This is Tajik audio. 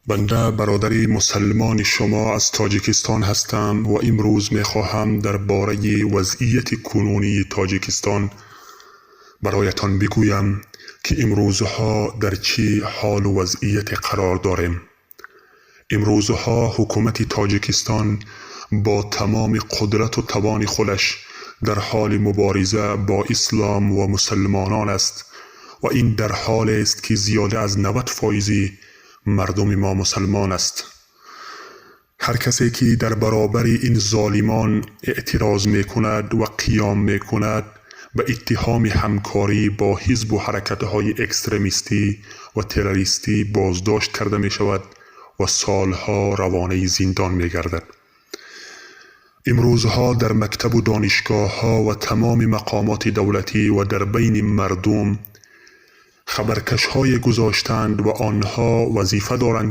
Банда бародари мусалмони шумо аз Тоҷикистон ҳастам ва имрӯз мехоҳам дар бораи вазъияти кунунии Тоҷикистон бароятон бигӯям, ки имрӯзҳо дар чӣ ҳолу вазъияте қарор дорем. Имрӯзҳо ҳукумати Тоҷикистон бо тамоми қудрату тавони худаш дар ҳоли мубориза бо ислом ва мусалмонон аст ва ин дар ҳолест, ки зиёда аз 90 фоизи мардуми мо мусалмон аст. Ҳар касе ки дар баробари ин золимон эътироз мекунад ва қиём мекунад, ба иттиҳоми ҳамкорӣ бо ҳизбу ҳаракатҳои экстремистӣ ва террористӣ боздошт карда мешавад ва солҳо равонаи зиндон мегардад. Имрӯзҳо дар мактабу донишгоҳҳо ва тамоми мақомоти давлатӣ ва дар байни мардум хабаркашҳое гузоштанд ва онҳо вазифа доранд.